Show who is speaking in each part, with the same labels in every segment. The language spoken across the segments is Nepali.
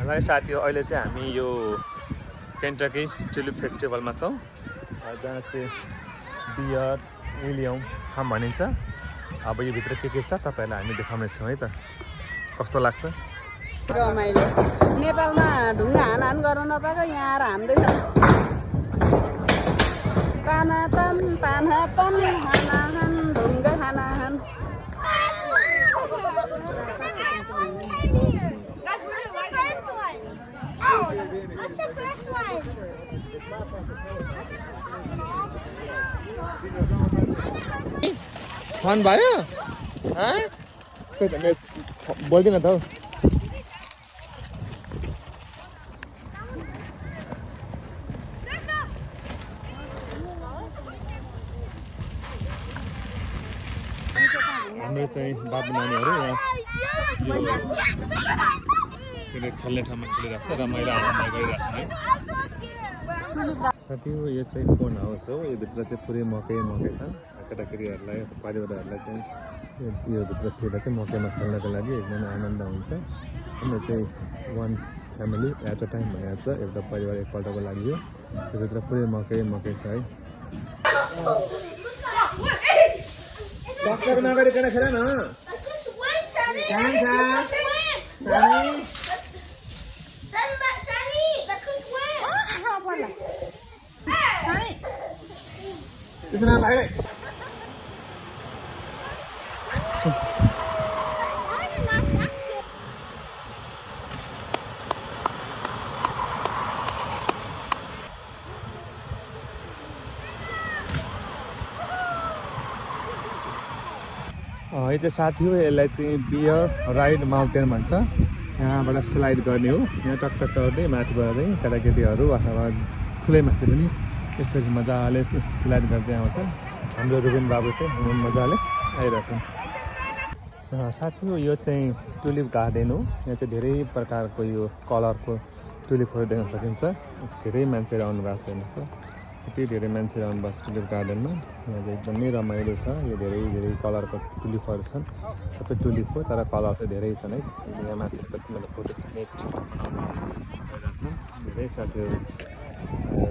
Speaker 1: है साथीहरु अहिले चाहिँ हामी यो केन्टकी टुलिप फेस्टिभलमा छौं जहाँ चाहिँ बियर विलियम फार्म भनिन्छ अब यो भित्र के छ तपाईहरुलाई हामी देखाउने छौं है त कस्तो लाग्छ
Speaker 2: रमाइलो नेपालमा ढुङ्गा हानहान गर्न नपाएको यहाँ आएर हान्दैछ पानातन हानाहान ढुङ्गा हानाहान
Speaker 3: What's the first one?
Speaker 1: Fun भयो बोल्दिन त हौ हाम्रो चाहिँ बाबु नानीहरू यहाँ खेल्ने ठाउँमा खेलिरहेको छ रमाइलो आनन्द गरिरहेको छ है साथी हो यो चाहिँ कोन हाउस हो यो भित्र चाहिँ पुरै मकै छ केटाकेटीहरूलाई परिवारहरूलाई चाहिँ यो भित्र छिरेर चाहिँ मकैमा खेल्नको लागि एकदमै आनन्द हुन्छ यो चाहिँ one family at a time भनेर छ एउटा परिवार एकपल्टको लागि हो यो भित्र पुरै मकै छ है चक्कर नगरिकन खेल न यो चाहिँ साथी हो यसलाई चाहिँ बियर राइड माउन्टेन भन्छ यहाँबाट स्लाइड गर्ने हो यहाँ टक्क चढ्दै माथिबाट चाहिँ केटाकेटीहरू अथवा ठुलै मान्छे पनि यसरी मजाले स्लाइड गर्दै आउँछ हाम्रो रुबिन बाबु चाहिँ मजाले आइरहेछन् साथी हो यो चाहिँ टुलिप गार्डन हो यहाँ चाहिँ धेरै प्रकारको यो कलरको टुलिपहरू देख्न सकिन्छ धेरै मान्छेहरू आउनु भएको छ हेर्नुको यति धेरै मान्छेहरू आउनु भएको छ टुलिप गार्डनमा यहाँ चाहिँ एकदमै रमाइलो छ यो धेरै कलरको टुलिपहरू छन् सबै टुलिप हो तर कलर चाहिँ धेरै छन् है यहाँ मान्छेहरू कतिले फोटो खिच्ने छन् धेरै साथीहरू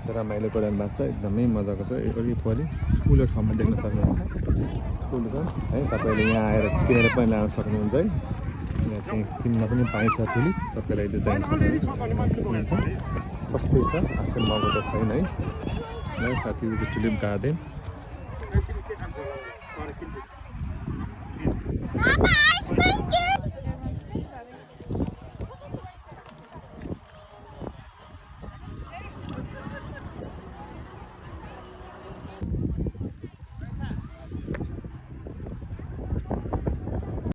Speaker 1: रमाइलो गरिरहनु भएको छ एकदमै मजाको छ वरिपरि ठुलो ठाउँमा देख्न सक्नुहुन्छ ठुलो छ है तपाईँले यहाँ आएर किनेर पनि लान सक्नुहुन्छ है यहाँ चाहिँ किन्न पनि पाइन्छ टुलिप तपाईँलाई त्यो चाहिन्छ सस्तै छ आजकल महँगो त छैन है साथी चाहिँ टुलिप गार्डन